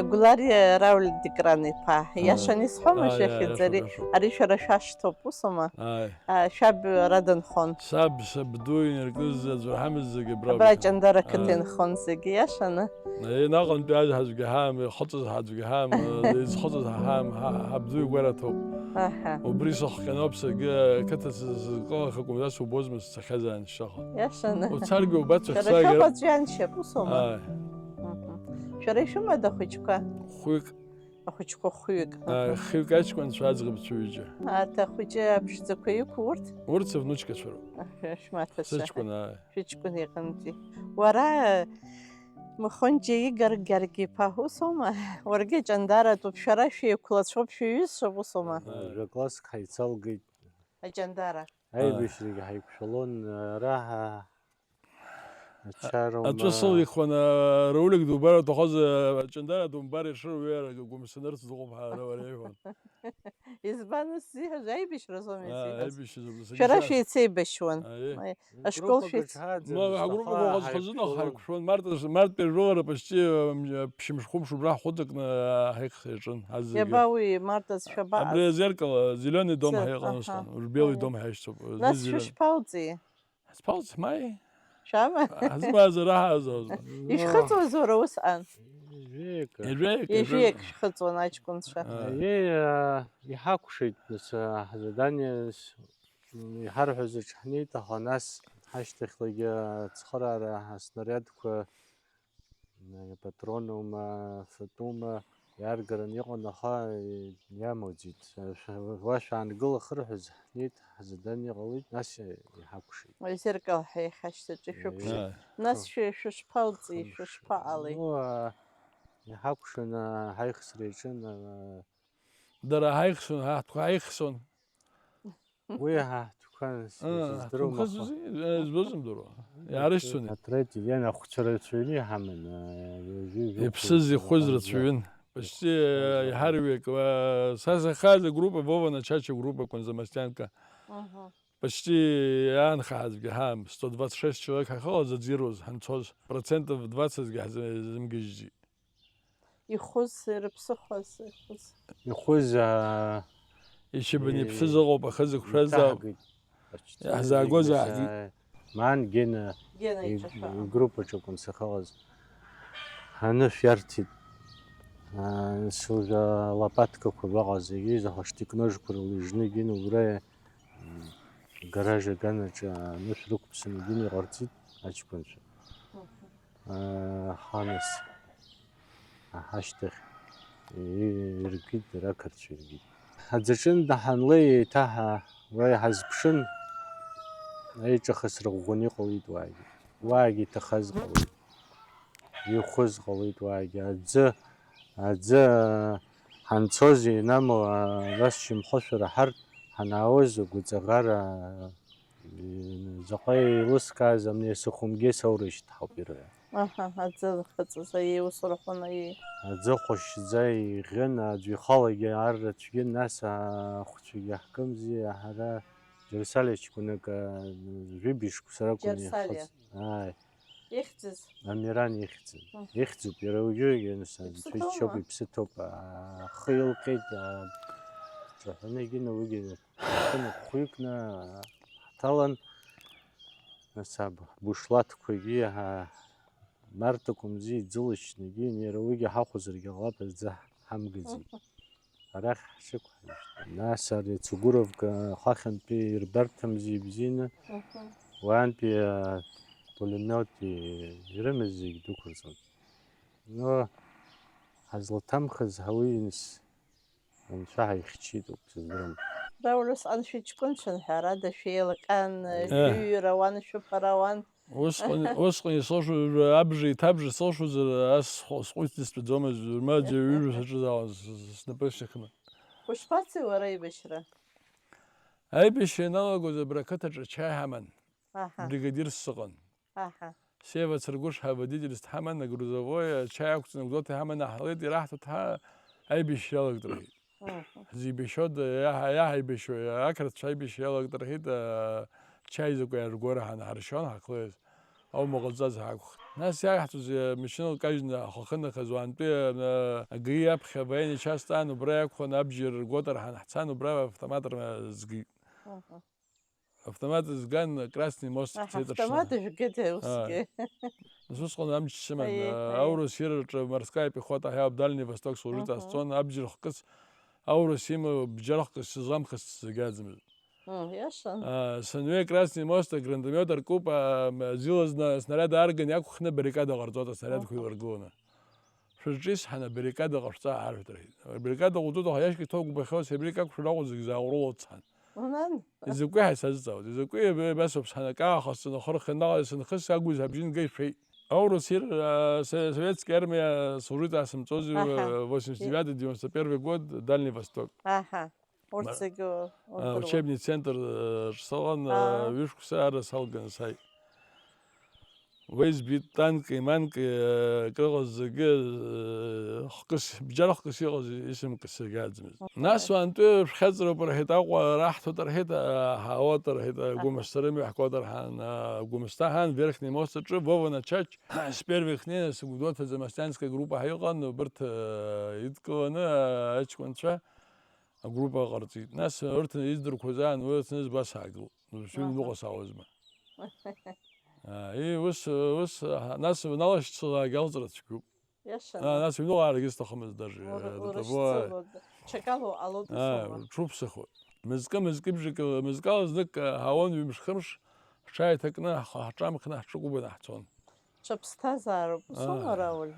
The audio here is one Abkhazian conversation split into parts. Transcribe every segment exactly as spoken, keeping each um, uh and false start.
Гәлариа Рауль Дикран-иԥа, иашаны исҳәома, шәахьӡ ари? Ари шәара шәашҭоуп, усоума? Ааи. Шәаб ара дынхон. Саб, сабду инаркыз аӡәы ҳамаз зегьы абра. Абра Ҷандара қыҭа инхон зегьы, иашаны? Аи, наҟынтәи аӡә ҳаӡәгьы ҳаам, ихыҵыз ҳаӡәгьы ҳаам, изхыҵыз ҳаам, ҳабду игәараҭоуп. Аҳа. Убри сыхҟьаноуп саргьы, ақыҭа сызкылахакәым, ас убозма сцахьазаан шьҭахьҟа. Иашаны. Уцаргьы убацәахь. Шәара шәоуп аӡә ианшьап, усоума? Ааи. Мгм. Шәара ишәымада ахәыҷқәа? Хәҩык. Ахәыҷқәа хәҩык. Ааи, хҩык аҷкәынцәа аӡӷабцәа ҩыџьа. Арҭ ахәыҷы аԥшӡақәа иқәу урҭ? Урҭ сывнучкацәа роуп. Аҳ, шәмаҭацәа. Сыҷкәын, ааи. Шәыҷкәын иҟынтәи. Уара, Мхонџьа Игор Гьаргь-иԥа, усоума? Уаргьы ҷандаратәуп, шәара шәеиқәлацәоуп, шәеиҩызцәоуп, усоума? Ааи. Жәа-класск ҳаицалгеит. Аҷандара. Аибашьрагьы ҳаиқәшәалон, ара ҳа-, ачара ума. Аҵәы сылихуан, а, Раулик дубар уҭахозар, аҷандара думбар ишыруеи, ара гәымсынырц дыҟоуп ҳәа ара уара иҳәон. Избан ус зиҳәаз? Аибашьразоума изиҳәаз? Аибашьразоуп, нас. Шәара шәеицеибашьуан. Аи. Аи. Ашкол шәеиц-. Ма, ҳгруппақәа ҟазхазыда ҳаиқәшәон, март, марттәи ажәылара почти, м, ԥшьымш-хәымш убра ҳхәыҵакны, а, ҳаихс иаҿын, ҳазегьы. Иаба уи, март азы шәабаҟаз? Абри азеркало, зеленый дом ҳәа иҟан усҟан, уажә белый дом ҳәа ишьҭоуп. Нас шәышԥалҵи? Ҳазԥалҵ, маи? Шәама? Ҳазмаазар аҳазоз. Ишәхыҵуаз уара усҟан? Ижәеик. Ижәеик, ижәеик. Ижәеик шәхыҵуан аҷкәынцәа. Аиеи, а, иҳакәшеит, нас, а, ҳзадание, с-, м, иҳарҳәаз аҿы ҳнеит, аха нас ҳашьҭахьлагьы ацхыраара, аснариадқәа, м, патронума, фатәума, иааргараны иҟан, аха, э, иамоуӡеит. Шәа-, уа шәаангыл ахырҳәаз ҳнеит, ҳзадание ҟалеит, нас, э, иҳакәшеит. Азеркало ҳәа иахьашьҭаҿы шәықәшәеит. Э, нас шәы-, шәышԥалҵи, шәышԥаҟалеи? Ну, а, иҳакәшан, а, ҳаихсра иаҿын, а, Дара ҳаихсон, ҳаҳҭқәа ҳаихсон. Уи ҳаҳҭқәа Аа, сыздыруам, ҳаҭынхаз аха. Зи-, э, збозымдыруа. Иаарышьҭуан. Атрети, иан ахәцәа рацәаҩны иҳаман, э, ҩажәи жәохә Иԥсыз, ихәыз рацәаҩын. Почти, э, иҳарҩеик, э, са сахаз агруппа, Вова Начача группа акәын, Замостянка. Мгм. Почти иаанхаазгьы ҳаам, сто двадцать шесть человек ҳахьыҟаз аӡируаз, ҳанцоз, процентов двадцатьгьы ҳзы-, ҳзымгьежьӡеит. Ихәыз, ирыԥсыхәаз, ихәыз. Ихәыз, аа, Ишьабын и-, иԥсы зыҟоуп, ахы зықәшәаз ауп. Иҭаҳгеит. Иаҳзаагозаахгеит. Зегьы, Маан Гена Гена и-, иҿашәа. Игруппаҿ акәын сахьыҟаз. Анышә иарҭеит. Аа, сылжа лопаткақәа абаҟаз, егьи заҟа штык ножқәа рылыжжны Гена убра, м, гараж аганаҿы анышә рықәԥсаны Гена иҟарҵеит аҷкәынцәа. Мгм. Аа, ҳанас, ҳашьҭахь, иргеит, дара ақырҭцәа иргеит. Аӡаҿында ҳанлеи еиҭаҳа уа иҳазԥшын, аиҿахысра ӷәӷәаны иҟалеит уаагьы. Уаагьы иҭахаз ҟалеит. Ихәыз ҟалеит уаагьы. Аӡы, аӡы ҳанцоз инамоу, абас шьымхышәа раҳартә ҳанаауаз агәыҵаӷара Заҟа еилыскааз амни сыхәымгьы соурышьҭ ҳауп ирҳәо. Аҳа, аӡы хыҵыз, аиеи, ус рҳәон, аиеи. Аӡы хәашьӡа иӷьын, аӡә ихалагьы ар рацәгьын, нас ахәцәагьы ҳкымзи, ҳара Џьарсалиа ҷкәынак, а, жәибжь шықәса ракәын Џьарсалиа. Ихыҵ-, ааи. Ихьӡыз? Амиран ихьӡын. Мгм. Ихьӡуп, иара уажәыгьы, нас, анцәа иџьшьоуп, иԥсы ҭоума? Иԥсы ҭоуп, а, ахы илҟьеит, а, ҿаҳәаны егьи, уигьы Ҳхы хәҩыкны ҳҭалан, нас аб-, бушлатқәагьы, ҳа-, марҭақәа мзи иӡылышьҭны, егьи иара уигьы ҳахәозаргьы ҟалап, аӡы ҳамгаӡеит. Арахь ҳшықәҳажьт. Нас ари Цугуровка ахахьынтәи ирбарҭамзи ибзианы, Мгм. уаантәи, а, пулемиот ирымаз зегь дәықәырҵон. Но ҳазлаҭамхаз ҳауинс Анцәа ҳаихьчеит ауп, сыздырам. Даур усҟан шәыҷкәынцәан, ҳәарада, шәеилҟьан, Э. Шәыҩра ауан, шәыԥара ауан. Усҟан, усҟан исылшоз, абжа иҭабжа сылшозар, ас схәы-, сҟәыҵ дыстәаӡомызт, ма аӡәы ҩыжәа саҿызаауан, с-, с-, снапы сшьыхны. Ушԥацеи уара аибашьра? Аибашьра ианалагоз абра ақыҭаҿы ачаи ҳаман. Аҳа. Бригадирс сыҟан. Аҳа. Сева Цыргәышҳа аводительс дҳаман, агрузовой, ачаи ақәҵаны, агәдоуҭа иҳаманы ҳлеит, ираҳҭо ҭҳа аибашьра иалагт рҳәеит. Мгм. Ҳзеибашьуада, иаҳа-, иаҳаибашьуеи, ақырҭцәа аибашьра иалагт рҳәеит, а, чаи закәи аргәара ҳанҳаршьон, ҳахлеиз. Аума ҟалҵаз ҳакәхеит. Нас иааҳҵоз, э, машьына лкажьны ҳахахынахаз уаантәи, э, АГАИ аԥхьа авоенный часть аан, убра иакәхон, абџьар ргоит рҳәан ҳцан, убра автомат рма-, згеит. Автомат зган, Красный мост Аҳа, ҳцеит аҽны. Автомат жәгеит, аи, усгьы. Нас усҟан амч сыман, Аиеи, э, аиеи. Аурыс ираҿы морская пехота ҳәа ауп, Дальний Восток служит Мгм. ҟасҵон, абџьар хкыс, аурыс имоу бџьар хкыс, сызламхыс зегь аӡмызт. Мм, иашан. А, санҩеи, Красный мост агранатомиот аркуп, а, м, зилазны аснаряд аарган иақәхны абаррикада ҟарҵоит, аснарядқәа Аха. иларгыланы. Шәызҿисҳан, абаррикада ҟашәҵа ҳарҳәоит, рҳәеит. Абаррикада ҟауҵоит, аха иашьгьы ҭоугәаԥхьоз, абаррикадқәа шракәу зегь зааҟәрыло дцан. Унан? Изакәи ҳәа сазҵаауеит. Изакәи, аб-, абас ауп, сҳанакы аахысҵан, ахы рхы наҟ сынхыс, агәыз абжьы нга ишәеит. Аурыс ир, а, со-, советский армиа служит асымҵози, Аҳа. э, восемьдесят девятый, девяносто первый год, Дальний Восток. Аҳа. Урҭ Ма-, зегьы а, удыруан. Учебный центр, э, ҿсалан, а, Аа. ҩышықәса ара салганы сааит. Уи збит танки, манки, э, крыҟаз зегьы, э, хкыс, бџьар хкыс иҟаз исымкыс зегьы аӡмызт. Аха. Нас уаантәи шәхьаҵроуп рҳәеит, Аҟәа раҳҭоит рҳәеит, а, ҳаауеит рҳәеит, а, Аха. Гәымсҭа рымҩа ҳкуеит рҳәан, а, Гәымсҭа ҳан, Верхний мост аҿы, Вова Начач, с первых дней нас Гәдоуҭаӡа Масҭанская группа ҳәа иҟан, убырҭ, э, идкыланы, а, аҷкәынцәа агруппа ҟарҵеит. Нас урҭ издырқәоз аан, уи аҽны збас аагылт. Уажәшьҭа Аҳа. Ҩныҟа саауазма. А, и, ус, ус, а, нас уналашьцылаагь алҵра цәгьоуп. Иаша. А, нас ҩныҟа ааргьы сҭахымызт даже, Ур-, э, до того. Урышьцыло, д-, ҽакала уҟалоит А, усума? Ҽуԥсахуеит. Мызкы, мызкы бжакы, мызкала знык, а, ҳаауан ҩымш-хымш, ҳҽааиҭакны, ҳхы ҳҿамхны, ҳҽыкәыбаны ҳцон. Ҽа ԥсҭазаароуп, усума, Аа. Рауль?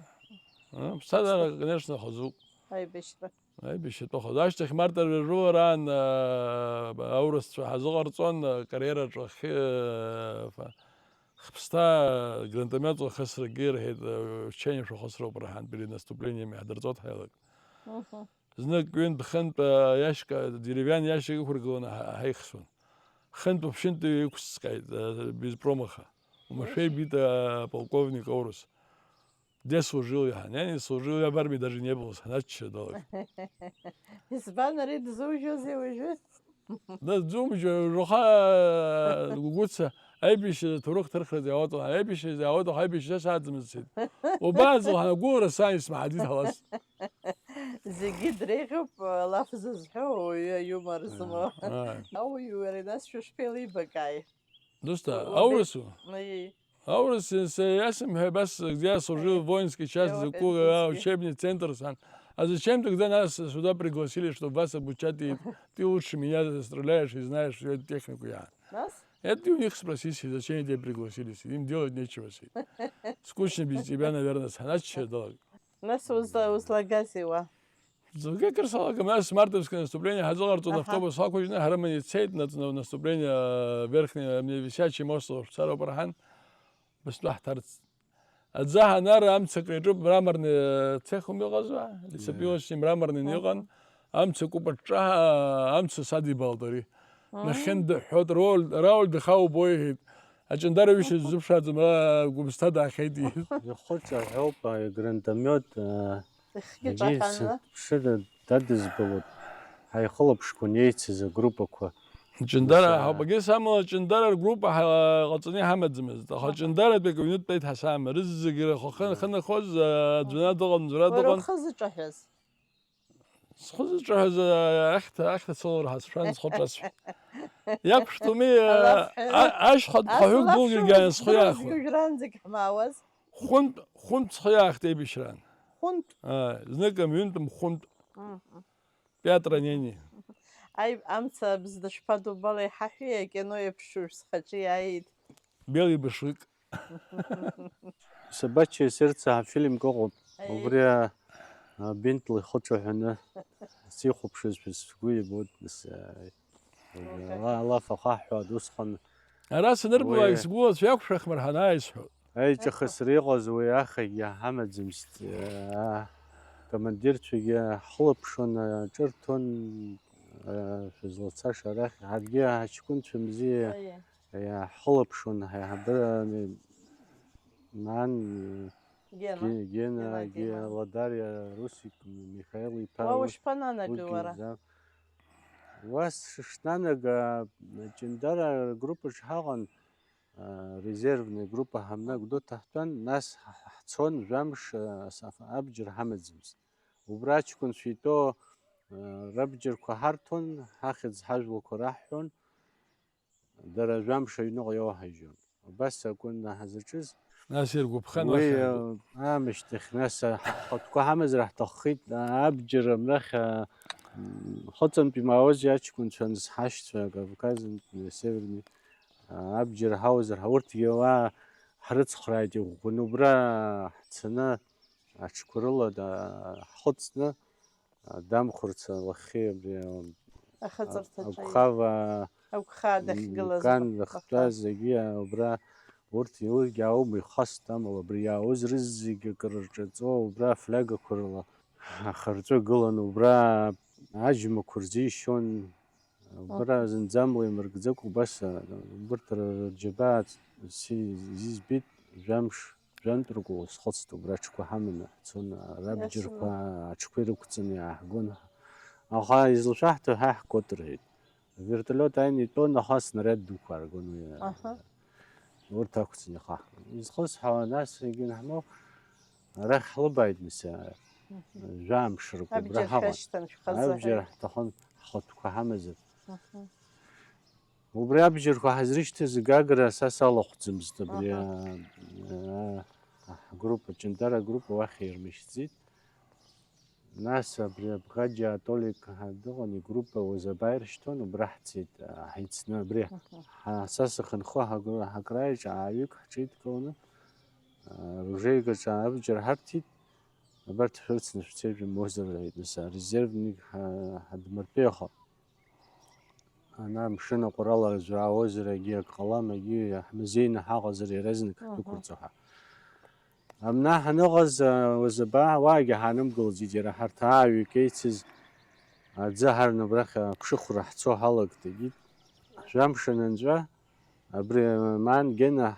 А, ԥсҭазаара, конечно, хазуп. Аибашьра. Аибашьратәы хазы. Ашьҭахь март арҩажәылараан, аа, аурысцәа ҳазыҟарҵон, акариераҿы ахьы, фа-, хԥсҭа гранатомиотла хысрагьы ирҳәеит, учение шәахысроуп рҳан, перед наступлением иаҳдырҵоит ҳаилак. Мгм. Знык ҩынтә-хынтә, а, иашька, деревиан иашьак ықәыргыланы ҳа-, ҳаихсуан. Хынтә-ԥшьынтә иқәсҵҟьеит, а, без промаха. Умашәа ибит, а, полковник аурыс. Где служил я? Я не служил, я в армии даже не был, сханачча далак. Избан ари дызужьозеи уажәы? Дызумжьо, уаха, гәыгәыца, аибашьра ҭоурых ҭырхраӡа иауаҭәоу, аибашьра иауаҭәоу, аибашьра саӡмыццеит. Убааӡо, ҳанагәылара сааин смаҳаӡеит ҳалас. Зегьы дреиӷьуп, лаф зызҳәо ауаҩы аиумор змоу. Ааи. Ауаҩы уара нас шәышԥеилибакааи? Досҭа, Уабе-, аурысу? Аиеи. Аурыс, с-, я сымҳәа, абас, где я служил, воинский часть, Воинский. Закуга, учебный центр сан. А зачем тогда нас сюда пригласили, чтобы вас обучать, и ты лучше меня стреляешь и знаешь всю эту технику, я? Нас? Это ты у них спроси, зачем тебя пригласили, им делать нечего, си. Скучно без тебя, наверное, сханачча далак. Нас узла-, узлагазеи уа? Зегьы акыр салагам, нас мартовское наступление ҳазыҟарҵон, Аҳа. Автобус ҳақәыжьны ҳрыманы ицеит, на-, на-, наступление, э, верхний, э, мне висячий мост шәцароуп рҳан, быстәы ҳҭарҵ. Аӡы ҳанар амца акры иаҿуп, мраморный цех умыҟазу, лесопилочный мраморный Аҳа. Иҟан, амца кәыпа ҿҿаҳа, амца садибалт ари. Мм. Нахьхьи дыҳәҳәоит, Рауль, Рауль дахьаубо иҳәеит. Аҷандараҩышьа ззыԥшааӡом, ара Гәымсҭа даахьеит иҳәеит. Ихәы ҿаҳәоуп, агранатомиот, а, Ихгьы егьи ҿаҳәаны. Сыԥшыра дадызбалоит. Ҳаихылаԥшқәа неицыз агруппақәа. Ҷындара Нас, а, ҳауп, егьыс амала Ҷындара ргруппа ҳа-, ҟаҵаны иҳамаӡамызт. Аха Аха. Ҷындаратәи акы ҩнытә даит ҳасаама, рызегьы рахахы Аха. Нхынахоз, а, аӡәы Аха. Дыҟан, ӡәра Уара дыҟан. Ухы зыҿаҳәаз? Схы зыҿаҳәаз, а, ахьҭа, ахьҭа сылара ҳазшәан, схы ҿасҳәеит. Иақәшәҭуми, а, Алафҳәара. А-, ашьха Ас хаҳәык лафшәа дулгьы схы уажәы иаахәеит. Уажәраанӡагь ҳмаауаз? Хәынтә, хәынтә схы иаахт еибашьраан. Хәынтә? Ааи, зныкам, ҩынтәым хәынтә. Мгм. Пиа транение. Аи, амца бзда шԥадубалеи, ҳаҳәи, акино еиԥшу схаҿы иааит. Белый башлык. Собачье сердце афильмк ыҟоуп. Аи. Убри а, а, бинтла ихы ҿаҳәаны сихәаԥшызшәа сгәы ибоит, нас, а, Аха. Ала-, алаф ахаҳҳәа усҟан Ара санырбалак уи сгәылацәа иақәшәахмырҳан ааисҳәоит. Аиҿахысра иҟаз уи ахагьы ҳамаӡамызт. Акомандирцәагьы ҳхылаԥшуан, аҿырҭон, шәызлацаша арахь. Ҳаргьы ҳаҷкәынцәа мзиа Аиеи. Ҳхылаԥшуан, ҳаиҳабы, ан, Гена. Ге-, Гена, Гена, Ге-, Гена. Ладариа, Русик, Михаил иԥа, Уа уи, ушԥананагеи уигьы уара? Иза-, уа сышнанага, Ҷындара ргруппаҿ ҳаҟан, а, резервный группа ҳамнагәдоу ҭаҳтәан, нас ҳ-, ҳцон жәамш, а, саф-, абџьар ҳамаӡамызт. Убра аҷкәынцәа итәоу, а, рабџьарқәа ҳарҭон, ҳахьӡ ҳажәлақәа раҳҳәон, дара жәамш аҩныҟа иоуҳажьон. Убас акәын ҳазаҿыз. Нас иргәаԥхан уи, уахь а, аамышьҭахь, нас, а, ҳхатәқәа ҳамазар ҳҭаххеит, а, абџьар амрахь, а, м, хыҵынтә имаауаз аҷкәынцәа, нас ҳашьцәа, Кавказынтә, Северный, а, абџьар ҳауазар ҳа-, урҭгьы уа ҳрыцхрааит иӷәӷәаны, убра ҳцаны, аҽқәа рыла да-, ҳхыҵны, а, дамхәырца лахьхьи абри, а, Ахыҵырҭаҿы агәхава, агәхаа дахьгылаз икан ахықәкы. Дахьтәаз зегьы, а, убра урҭ иугьы аума ихаст, амала абри иаауз рызегьы акыр рҿаҵо, убра афлиагақәа рыла ахырҵәы гылан, убра аџьмақәа рзишьон, убра Мгм. Зынӡамла имыркӡакәа убас, а, убырҭ р-, рџьабаа си-, зизбеит, жәамш, жәантә ргәы схыҵт, убра аҽқәа ҳаманы ҳцон, а, рабџьарқәа Иашаны. Аҽқәа ирықәҵаны иааҳгон. Аха излашәаҳҭо ҳа ҳкәыт рҳәеит. Авертолиот ааины итәон, аха снаряд дуқәа ааргон уи, а, Аҳа. Урҭ ақәҵаны ихаҳгон. Изхысҳәаауа, нас егьынҳмоу, арахь ҳлыбааит, нас, а, Мгм. Жәамш ргәы Абџьар убра ҳаҟан. Шәашьҭан, шәхазы Абџьар ҳәа. Ҳҭахын, ҳхатәқәа ҳамазар. Мгм. Убри абџьарқәа ҳазрышьҭыз Гагра са салахәӡамызт, абри, Аҳа. А, а, ҳгруппа, Ҷандара агруппа уахь ирмышьҭӡеит. Нас абри Абӷаџьаа Толик ҳәа дыҟан, игруппа Уазабаи ршьҭуан, убра ҳцеит, а, ҳаицны абри Аҳа. Ҳа-, са сахьынхо ҳагу-, ҳакрааҿ ааҩык ҳҽеидкыланы, а, ружеигаҿы абџьар ҳарҭеит, абарҭ шәырцны шәцеижәымозар, ҳәа, нас арезервник ҳа-, ҳадмыртәеиха. Ана амшын аҟәарала зраауазар, егьи ак ҟалам, егьи ҳмазеины ҳаҟазар иаразнак Аҳа. Ҳдәықәырҵо ҳәа. Амна ҳаныҟаз, а, уазабаа уаагьы ҳаанымгылӡеит, иара ҳарҭ ааҩык еицыз аӡы ҳарны абрахь аԥшыхәра ҳцо ҳалагт, егьит. Жәамш анынҵәа, абри Маан Гена,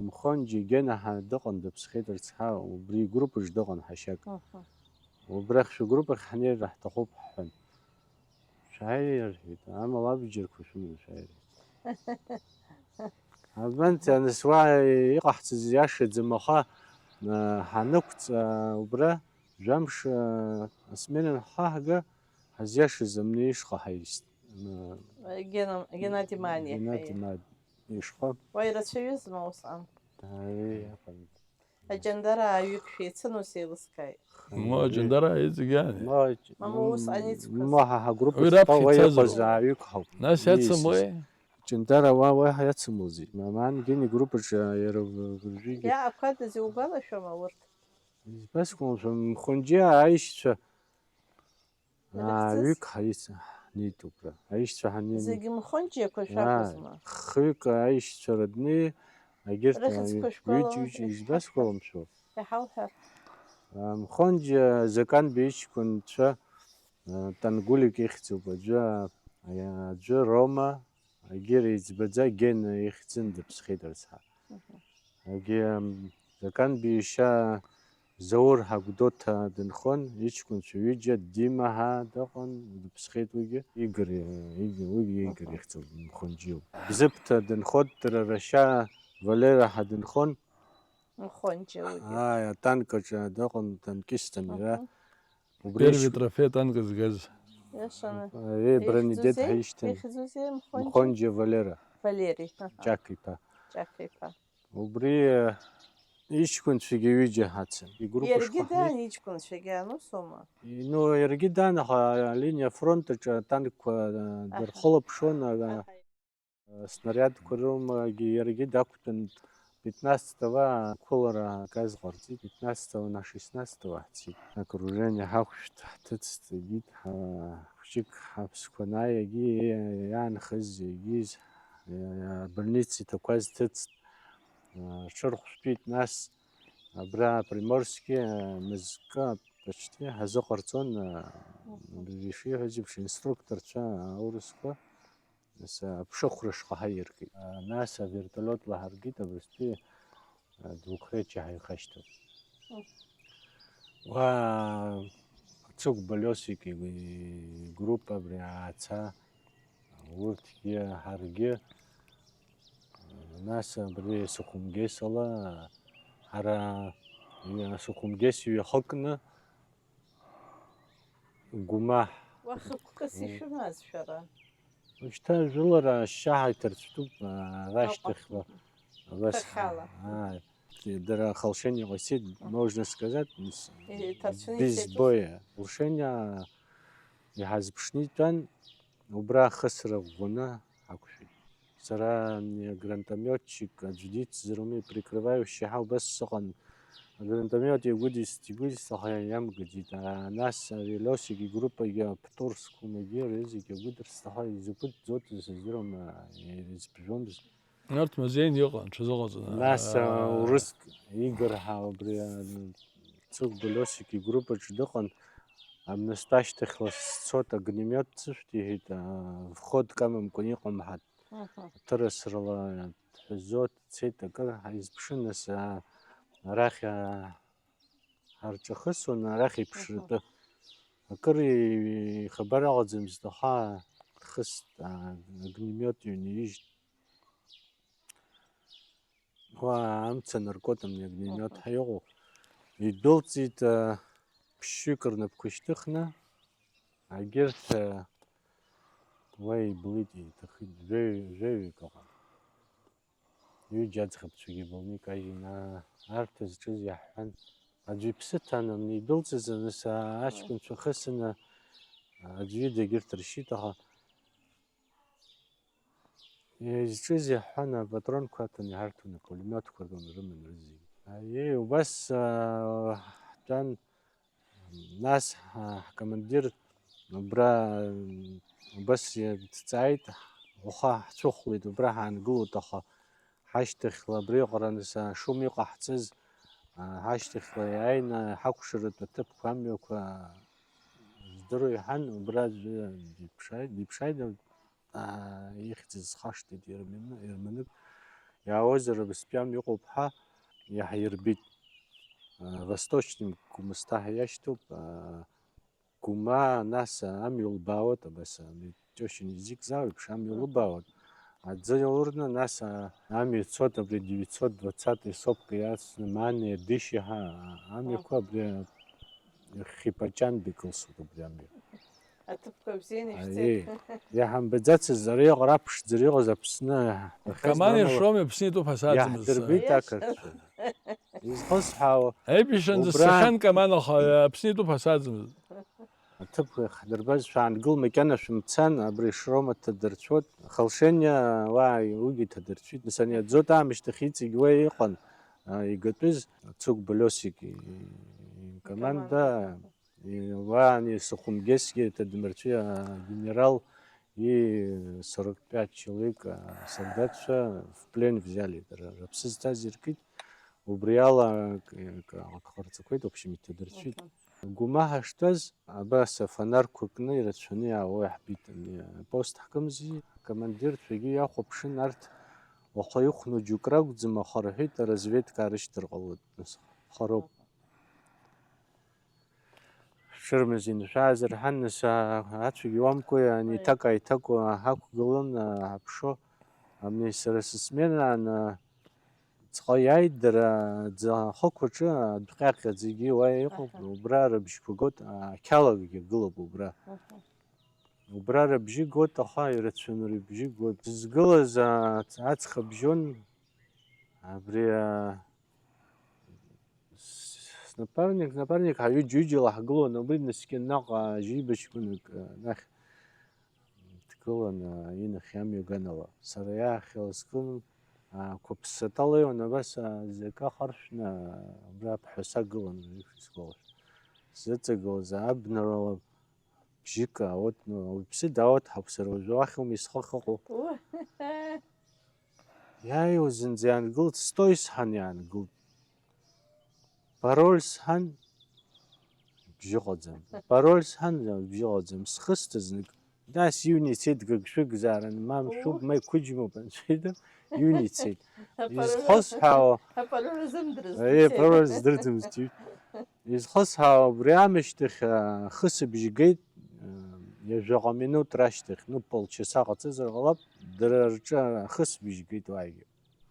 Мхонџьиа Гена ҳа дыҟан, дыԥсхьеит рыцҳа, убри игруппаҿ дыҟан ҳашьак. Аҳа. Убрахь шәгруппахь ҳнеир ҳҭахуп ҳҳәан. Шәааи, рҳәеит, амала абџьарқәа шәыманы шәааи, рҳәеит. Абанҭ, нас уа иҟаҳҵаз иашаӡам, аха, а, ҳанықәҵ, а, убра, жәамш, а, асмена анҳаҳга, ҳазиашаз амни ишҟа ҳаист. М, Гена-, Геннади Маниа Геннади ҳәа. Мад-, ишҟа. Уа ирацәаҩызма усҟан? Аи, аҟан. Аҷандара ааҩык шәеицын ус еилыскааит. Ма, Аҷандара иҵегь ани. Ма, Мама ус м, аницқәаз. Ма ҳа ҳагруппа Уи раԥхьа шьҭа уа ицазар. Иҟаз ааҩык ҳауп. Нас Ииасыз. Иацымлеи? Ҷандара уа, уа иацымлази. Маман Гени группаҿы иара уажәыгьы. Иаақәадаз иугәалашәома урҭ? Избасгәалашәом, Мхонџьиа аишьцәа Ирыхьӡыз? Ааҩык ҳаиц-, ҳнеит убра. Аишьцәа ҳаннеи-, Зегьы Мхонџьиақәа Ааи, шәакәызма? Хҩык аишьцәа рыдни, егьырҭ Рыхьӡқәа ааҩ-, шәгәалалоит? Ҩыџьа-, ҩыџьа, избасгәаламшәо. Иҳауҳәар. А, Мхонџьиа Заканбеи иҷкәынцәа, а, Тангулик ихьӡуп, аӡәы, а, аӡәы Рома, егьи реиҵбаӡа Гена ихьӡын, дыԥсхьеит рыцҳа. Мгм. Егьи, ам, Заканбеи иашьа Заур ҳа Гәдоуҭа дынхон, иҷкәынцәа ҩыџьа, Дима ҳәа дыҟан, дыԥсхьеит уигьы, Игор, Игор, уигьы Игор Мгм. ихьӡуп, Мхонџьиоуп. Бзыԥҭа дынхон, дара рашьа Валера ҳәа дынхон. Мхонџьиа уигьы. Ааи, атанк аҿы дыҟан, танкистын иара. Мгм. Убри Первый ишь-, трофеи атанк згаз. Иашаны. Ари Бронедет Ихьӡузеи? Ҳаишьҭын. Ихьӡузеи Мхонџьиа? Мхонџьиа Валера. Валери, аҳа. Ҷак иԥа. Ҷак иԥа. Убри, э, иҷкәынцәагьы ҩыџьа ҳацын. Игруппа Иаргьы шҟа даан ҳнеит. Иҷкәынцәагьы, ан усоума? И-, ну, иаргьы даан, аха алиниа афронт аҿы атанкқәа, э, Аҳа. Дырхылаԥшуан, ага. Аҳа. Снарядқәа рымагьы иаргьы дақәтәан, пятнадцатого ақәылара газ ҟарҵеит, пятнадцатого на шестнадцатого ҳцеит. Окружение ҳақәшәт, ҳҭыҵт, егьит, ҳа-, хәҷык ҳаԥсқәа анааи, егьи иаанхаз, егьиз, э, больница иҭақәаз ҭыҵт, э, рҽырхәшәтәит, нас абра Приморски, э, мызкы почти ҳазыҟарҵон, э, Мгм. Ишиҳәаз еиԥш, инструкторцәа аурысқәа. Нас, а, аԥшыхәра шҟа ҳаиргеит. А, нас авертолиотла ҳаргеит, абыржәтәи, а, двухречие ҳаихашьҭып. Мм. Уа, Цыгә Балиосик игруппа абри ааца, урҭгьы, ҳаргьы, а, Нас абри Сухумгес ала, ҳара Сухумгес иҩахыкны Гәымаҳ. Уа хықәкыс ишәымаз шәара? Ушьҭа жәылара ашьшьаҳа иҭарцәтәуп, ара ашьҭахьла. Абас, Хахьала. Ааи. Дара Халшен иҟасит, можно сказать, без боя. Лшения иҳазԥшны итәан, убра ахысра ӷәӷәаны ҳақәшәеит. Сара ани агранатометчик аӡәы дицзароуми, прикрывающий ҳәа убас сыҟан. Агранатомет игәыдист, игәыдист, аха иамгаӡеит. А, нас Велиосик игруппагьы аптур сқәымагьы рызегь агәыдырст, аха изакәытә ӡоты сыздыруам, а, ирызԥжәомызт. Нарҭ мазеин иҟан, ҽазыҟаҵаны. Нас, а, Аа. Урыск Игор ҳәа убри, а, Цугба Лиосик игруппаҿы дыҟан, амнасты ашьҭахьла сцот, огнемет сышәҭ, иҳәеит, а, вход камамкәан иҟам ҳәа. Мгм. Ҭырасрала дҳәазо дцеит, акыр ҳаизԥшын, нас, а, арахь, а, ҳарҿахысуан, арахь иԥшратәы. Мгм. Акыр ихабар ыҟаӡамызт, аха дхыст, а, огнемет иҩнаижьт. Уа амца наркотамни огнемет Мгм. ҳәа иҟоу. Идәылҵит, а, ԥшьҩык рнапқәа шьҭыхны, агьырҭ, а, уа иблит, иҭахеит, жәаҩ-, жәаҩык ыҟан. Ҩыџьа аӡӷабцәагьы былны икажьын, а, арҭ зҿыз иаҳҳәан, аӡәы иԥсы ҭан, амни идәылҵыз, аныс, а, аҷкәынцәа хысаны, а, аӡәы ида егьырҭ ршьит, аха изҿыз иаҳҳәан, апатронқәа аҭан иҳарҭон, апулемиотқәа рыман рызегьы. Аиеи, убас, а, ҳтәан. Нас ҳа-, ҳкомандир убра, м, убас дҵааит, уаха ҳцәыхәлеит, убра ҳаангылоит, аха ҳашьҭахьла абри аҟара аныс ашум иҟаҳҵаз, а, ҳашьҭахьла иааины ҳакәшаратә аҭыԥқәа, амҩақәа здыруа иҳан, убра аӡәы диԥшааит, диԥшааит, аа, ихьӡ зхашҭит, ерманы-, ерманык иаауазар, абыстәи амҩа ыҟоуп ҳәа иаҳирбеит. Аа, восточный Гәымсҭа ҳәа иашьҭоуп, аа, Гәымаа, нас амҩа лбаауеит, абас, ами, тёщин язык зауеиԥш, амҩа лыбаауеит. Аӡы иаурны, нас, аа, амҩа ицоит, абри девятьсот двадцатый сопка иацны, Манеи, Дышьи ҳәа, аа, амҩақәа абри Хипачан бикылсуеит убри амҩа. Аҭыԥқәа бзианы ишәҵеит. Аиеи, иаҳамбаӡацыз, ари иҟара аԥшӡара иҟаз Аԥсны. Каман иашоуми, Аԥсны итәуп ҳәа саӡымыз. Иаҳдырбеит ақырҭцәа. Изхысҳәаауа, Аибашьранӡа убра сцахьан Каман, аха Аԥсны итәуп ҳәа саӡымыз. Аҭыԥқәа иаҳдырбаз, шәаангыл, макьана шәымцан, абри Шрома дҭадырцәуеит. Халшениа уа уигьы дҭадырцәит. Нас ани аӡоит аамышьҭахь иҵегь уа иҟан, а, игатәыз Цугба Лиосик и-, и-, икоманда. Икоманда. Уа ани Сухумгесгьы ҭадмырцәи, агенерал и сорок пять человек, а, солдатцәа в плен взяли, дара рыԥсы зҭаз иркит, убри ала к-, к-, акхарҵақәеит, в общем, иҭадырцәит. Мгм. Гәымаҳа штәаз, абас афонарқәа кны ирацәаны иаауа иаҳбеит, ани апост ҳкымзи, акомандирцәагьы иахәаԥшын, арҭ уаха ихәну џьоук ракәӡам, аха рҳәеит, аразведка аарышьҭыр ҟалоит, нас, хароуп. Шәырмазин, шәаазырҳан, нас, а, ацәагьы уамкуа, ани Аи. Иҭак-ааиҭакуа ҳақәгылан, а, ҳаԥшо. Ами сара сысменаан, а, ҵҟа иааит дара, аӡы ахықә аҿы адәҟьаҟьа зегьы уа иҟоуп, Аҳа. Убра рыбжьқәа гот, а, ақьалагьы гылоуп убра. Аҳа. Убра рыбжьы гот, аха ирацәаны рыбжьы гот. Зызгылаз, а, ац-, аҵх абжьон, абри, а, С-, снапарник, снапарник, ҳаҩыџьа-ҩыџьала ҳгылон, убри днаскьан наҟ, а, жьибашьқәанак, а, нахь дгылан, а, инахь амҩа аганала. Сара иаахьала скылан, а, қәыԥсаҭа леиуан, абас, а, зекы ахаршәны, а, абра аԥҳәаса гылан, ишысгәалашәо. Сзыҵагылаз абнарала бжьык аауеит, ну, ауаҩԥсы дааиуеит, ҳақәсыр уажәы уахь ауми схы ахьыҟоу. Уа. Иааиуа зынӡа иаангылт, стой сҳәан иаангылт. Пароль сҳәан, бжьы ыҟаӡам. Пароль сҳәан, бжьы ыҟаӡам. Схысҭа знык. Нас иҩны ицеит гыгшәыгзаарын, ма мшәуп, ма иқәыџьмоуп, анцәа ида, иҩны ицеит. Апароль, изхысҳәаауа, апароль азымдырызт, Аиеи, ицеит. Апароль здырӡомызт. Изхысҳәаауа, убри аамышьҭахь, а, ахысыбжь геит, а, ҩажәаҟа минуҭ рашьҭахь, ну, полчаса ҟаҵазар ҟалап, дара рҿы ахысыбжь геит уаагьы.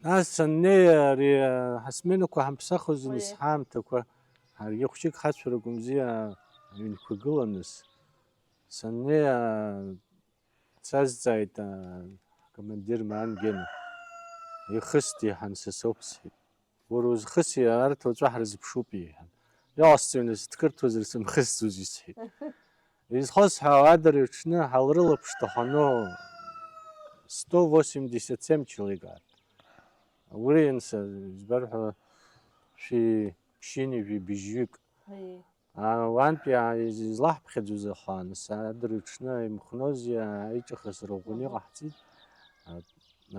Нас саннеи, ари, ҳасменақәа ҳамԥсахуаз, уи, нас ҳаамҭақәа, ҳаргьы хәҷык ҳацәаракәымзи, аҩнқәа гылан, нас саннеи, сазҵааит, акомандир Маан Гена, ихысти ҳан са соуп, сҳәеит. Уара узхыси, арҭ уаҵәы ҳрызԥшуп, иҳәан. Иҟасҵои, нас, дқырҭуазар сымхысӡози, сҳәеит. Изхысҳәаауада, ари аҽны ҳалрылаԥш ҭахәаноу сто восемьдесят семь человек ааит. Уи анса, избар ҳәа, шәи ԥшьынҩажәи быжьҩык. Уи. А, уантәи, а, из-, излаҳԥхьаӡоз ахаан, саадрыҽны имхнози, аиҿахысра ӷәӷәаны, мгм, иҟаҳҵеит. А,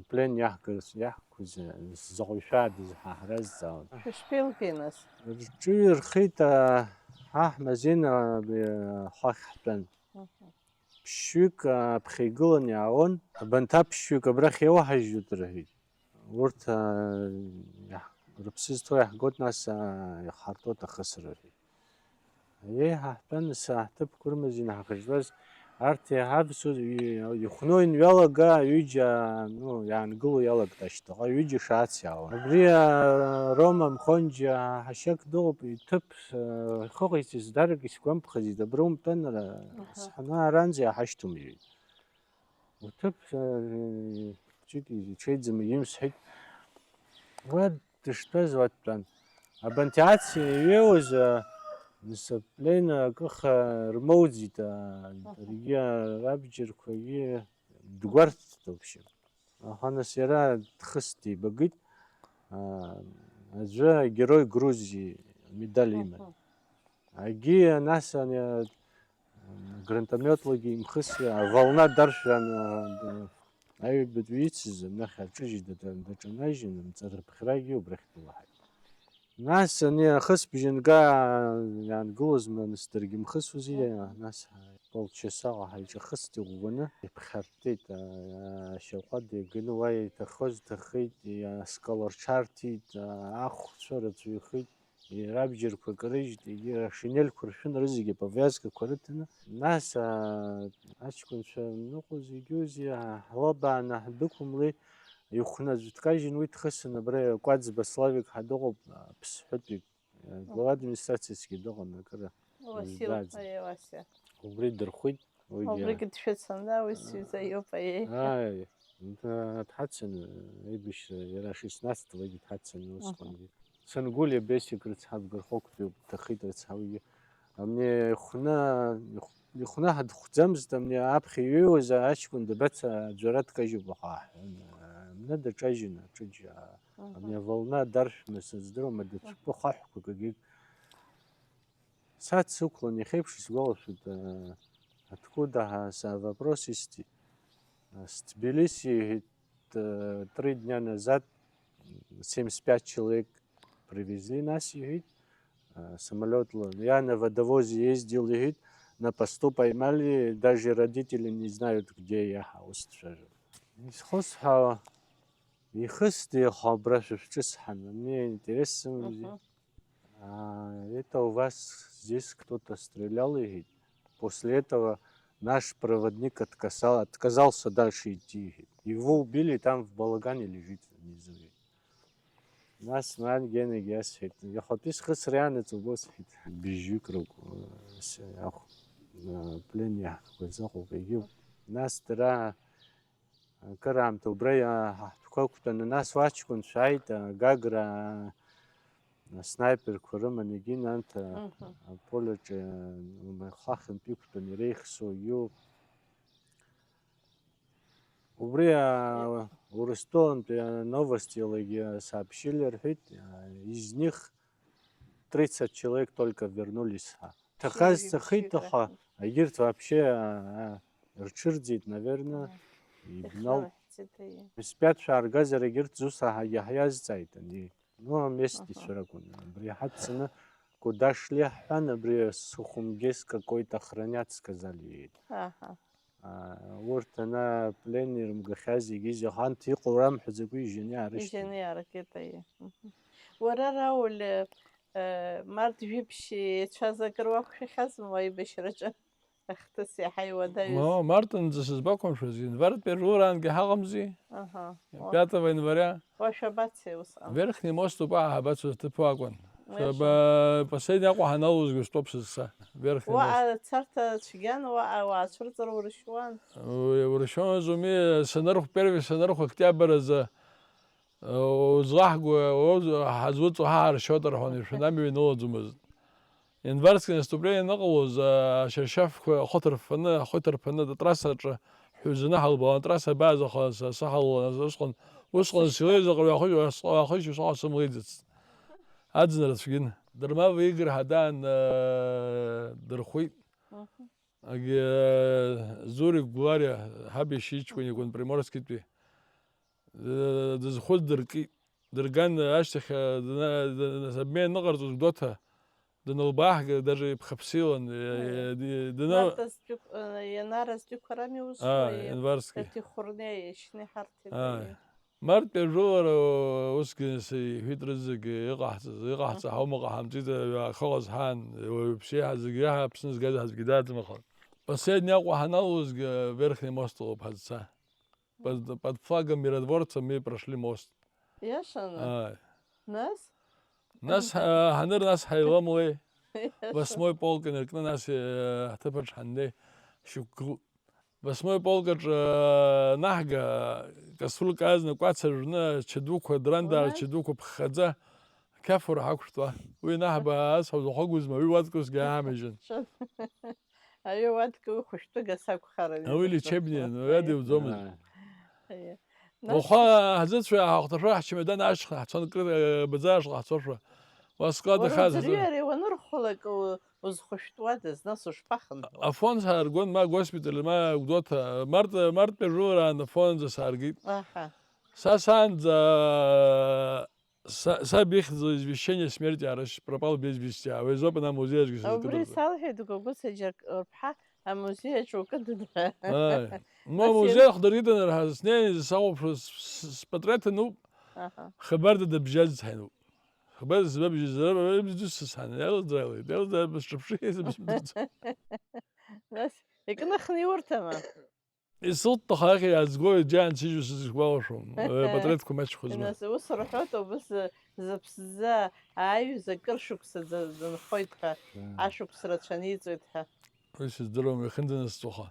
аплен иаҳкыз, иаҳқәыз, а, заҟаҩ шәаадыз ҳа ҳразҵаауан. Шәышԥеилгеи, нас? Рҿы ирхеит, а, ҳа ҳмазеин, а, абри, а, ахәахь ҳтәан. Мгм. Ԥшьҩык, а, аԥхьа игылан иаауан. Абанҭ аԥшьҩык абрахь иауҳажьуеит, рҳәеит. Урҭ, аа, иаҳ-, рыԥсы зҭоу иаҳгоит, нас, аа, иахҳартуеит ахысра, рҳәеит. Еиҳа ҳтәан, нас, ҳҭыԥқәа рымазеины ҳахьыжәлаз, арҭ еиҳа аԥсуа, и-, ихәны ианҩалага, ҩыџьа, ну, иаангыло иалагт ашьҭахь, ҩыџьа шаац иаауан. Абри, аа, Рома Мхонџьиа ҳашьак дыҟоуп, иҭыԥ, аа, ихыҟаиҵаз дарак исгәамԥхаӡеит, абра умтәан, ара, аҳа, сҳаны аранӡа иаҳашьҭоума, иҳәеит. Уҭыԥ, э, хәҷык иҽеиӡам, имсҳәеит. Уа дыштәаз уа дтәан. Абанҭ аци иҩеиуаз, э, нас аплен акыха рмоуӡеит, а, аха, даргьы рабџьарқәагьы дгәарҭеит вообще. Аха нас иара дхыс дибагеит, а, аӡәы Герой Грузии амедаль иман. Аха. Агьи, нас, ани, а, гранатометлагьы имхыси, аволна даршәан, а, аҩбатәи ицыз, анахь аҿыжьит, да-, да-, даҿанажьын, амҵарыԥхьрагьы убрахь дылаҳаит. Нас, ани, ахысбжьы анга, иаангылозма, нас даргьы мхысузи, аха, нас, полчасаҟа ҳаиҿахыст иӷәӷәаны, иԥхьарттеит, а, ашьаҟәада иаганы уа иҭахоз ҭахеит, аскала рҽарҭеит, а, ахәцәа рацәаҩхеит. Рабџьарқәа кырыжьт, егьи ршинелқәа ршәын, рызегьы аповиазкақәа рыҭаны. Нас, аа, аҷкәынцәа ныҟәо зегьы-зегьы ҳлабааны ҳдәықәымлеит, ихәны аӡә дкажьын, уи дхысын абра Кәаӡба Славик ҳәа дыҟоуп, аԥсҳәытәик, глава администрациасгьы дыҟан, акыр Уасил, дааӡан. Аиеи, Уасиа. Убри дырхәит, уигьы. Убригьы дшәыцын, да, уи сҩыза иоуп, аиеи. Ааи, да, дҳацын, аибашьра, иара шестнадцатого дҳацын усҟангьы. Мгм. Сангәылиа Бесик рыцҳа, Бгырхәақәтәиуп, дҭахеит рыцҳа уигьы. Амни ихәны, ихә-, ихәны ҳадхәӡамызт, амни аԥхьа иҩеиуаз аҷкәын дабаца аӡәара дкажьуп, аха, амны даҿажьын, аҿыџь, а, Мгм. Амни аволна даршәны сыздыруам, адәы цәкәы хаҳәқәак агеит. Сацықәлан, иахьеиԥш исгәалашәоит, а, откуда ҳа са вопрос исти. А, с Тбилиси, иҳәеит, э, три дня назад семьдесят пять человек привезли, нас, иҳәеит, а, самолётла. Я на водовозе ездил, иҳәеит, на посту поймали, даже родители не знают, где я, ҳаус дцәажәо. Исхысҳәаауа, ихысда иаха абра шәышәҿысҳан, мне интересно. Мгм. А, это у вас здесь кто-то стрелял, иҳәеит. После этого наш проводник отказал, отказался дальше идти, иҳәеит. Его убили, там в балагане лежит внизу, иҳәеит. Нас Маан Генагьы иасҳәеит, иахатәи схысра ианаҵ убо, сҳәеит. Быжьҩык ракәу, с-, ахә-, а, плен иаҳкуаз ыҟоуп, егьи. Нас дара Акыраамҭа убра иа-, ҳа ҳтәқәа ықәтәаны, нас уа аҷкәынцәа ааит, а, Гагра, а, аснаиперқәа рыманы, егьи анҭ, а, Мгм. Аполиаҿы, а, хахьынтә иқәтәаны иреихсуа иоуп. Убри, а, Урыстәылантәи аnovости-лагьы сообщили рҳәеит, а, из них тридцать человек только вернулись ҳәа. Ҭахаз ҭахеит, аха егьырҭ вообще, а, а, рҽырӡеит, наверное, ибнал. Исҳәарц, итаиа. Ҩстәи шәааргазар, егьырҭ зусҭа ҳагьа ҳиазҵааит, ани. Ну, аместицәа ракәын. Абри ҳаццаны Кудашли ҳҳәан, абри Сухумгес какой-то охранять сказали, иҳәеит. Аҳа. А, урҭ ана аплен ирымгахьаз егьи зегь анҭ иҟоу рамҳәаӡакәа ижьаны иаарышьҭит. Ижьаны иааргеит, аиеи. Мгм. Уара, Рауль, э, март жәиԥшь еицәаз акыр уақәшәахьазма уа аибашьраҿы? Ахҭыс иаҳа иуадаҩыз. Ма-, мартынӡа сызбақәымшәаз, январтәи ажәылараангьы ҳаҟамзи? Аҳа. Пятого января. Уа шәабацеи усҟан? Верхний мост ауп ҳабацоз, ҭыԥ акәын. Иашан. Ба-, последний Аҟәа ҳаналозгьы стәоуп сызца. Верхний мост. Уаҟа царҭа цәгьан, уаҟа уаацәырҵыр уршьуан. Уи уршьуан, зуми, санырхә, первый санырхә октиабр азы, э, узлаҳго, уз-, ҳазуҵо ҳаҳаршьоит рҳәон, ишәан амҩа инылаӡомызт. Январское наступление аныҟалоз, а, ашьаршьафқәа ахәы ҭырффаны, ахәы иҭырԥаны атрасса аҿы ҳҩызаны ҳалбалан, атрасса абааз аха са-, саҳалалан, усҟан, усҟан силеиз аҟаҩ ахәыҷ, ахәыҷ усҟан сымлеиӡацт. Аӡынра цәгьын. Дырмав Игорь ҳадаан, а, дырхәит. Мгм. Агьи, а, Зурик Гәлариа, ҳаб иашьа иҷкәын иакәын Приморскитәи. Д-, дызхәыц дыркит. Дырган ашьҭахь, а, дна-, д-, нас обмен аныҟарҵоз Гәдоуҭа данылбааҳга, даже иԥхаԥсылан, э, Аиеи. Ди-, дана-, Мартаз Ҷык-, э, Ианараз Ҷықәарами узҿу, Аа, аиеи. Январски. Ефти Хурнеи, Ешни Ҳарҭи, Аа. Аиеи. Мартәи ажәылара усгьы нас иҳәит рызегьы иҟаҳҵаз, иҟаҳҵа Мгм. ҳаума ҟаҳамҵеит, аҩы ахьыҟаз ҳаан, уаҩԥсы иаҳа зегьы иаҳа Аԥсны згаз ҳазгьы дааӡамахалт. Последний Аҟәа ҳаналозгьы Верхний мост ауп ҳазца. Под, под флагом миротворца мы прошли мост. Иашаны? Ааи. Нас? Нас, а, ҳаныр, нас ҳаиламлеи. Иашаны. Восьмой полк инаркны, нас, э, ҳҭыԥаҿ ҳаннеи, шьоукгьы. Восьмой полк аҿы, э, анаҳга, каструлька азна кәац ажәны, ча дуқәа, драндаа Унаҩс? Ча дуқәа ԥххаӡа, қьафура ҳақәшәтәуа. Уи анаҳба ас ҳәа узахәагузма, уи уаткусгьы аамыжьын. Шәан. Аҩы уадкыло хәышәтәыгас акәхарын. Ауи лечебниа, ну, иадиуӡомызт. Аа. Аиа. Нас Уаха ҳзыцәа ҳахәҭашәа ҳчемодан ашьха ҳцон, кыр, э, баӡа ашҟа ҳцошәа. Уа склад Уара ахаз уӡырҩи ари уанырхәлак у-, узхәышәтәуадаз, нас ушԥахынҳәуа? Афон сааргон, ма госпиталь, ма Гәдоуҭа, март, мартәи ажәылараан афонӡа сааргеит. Аҳа. Са саанӡа Са, саб ихьӡ извещение о смерти арышь, пропал без вести, а уи азоуп ана амузеи аҿгьы Убри сызкыдыртәу. Салҳәеит Гогәыса Џьаркьырԥҳа амузеи аҿы укыдын ҳәа. Ааи. Ну, Нас амузеи иан- ахәдыркыдын ҳәа снеин, сахәаԥшуа с-, с-, спатреҭ ануп, Аҳа. Хабарда дыбжьаз ҳәа ануп. Хабарда сбабжьаз, раб-, раб-, дус сысҳан, иалыдраауеит, иалыдра-, бысҿаԥши, сыбзымдырӡо. Нас икныхны иурҭама? Исылҭаху аҟьа иаазго џьаан сыжьу сызгәалашәом, э, патреҭқәа маҷхозма. Нас ус рҳәоит, убыс зыԥсӡа ааҩыз акыр шықәса ӡа-, ӡынхоит ҳәа, Мм. Ашықәс рацәа аниҵоит ҳәа. Уи сыздыруам, иахьынӡанысҵоха.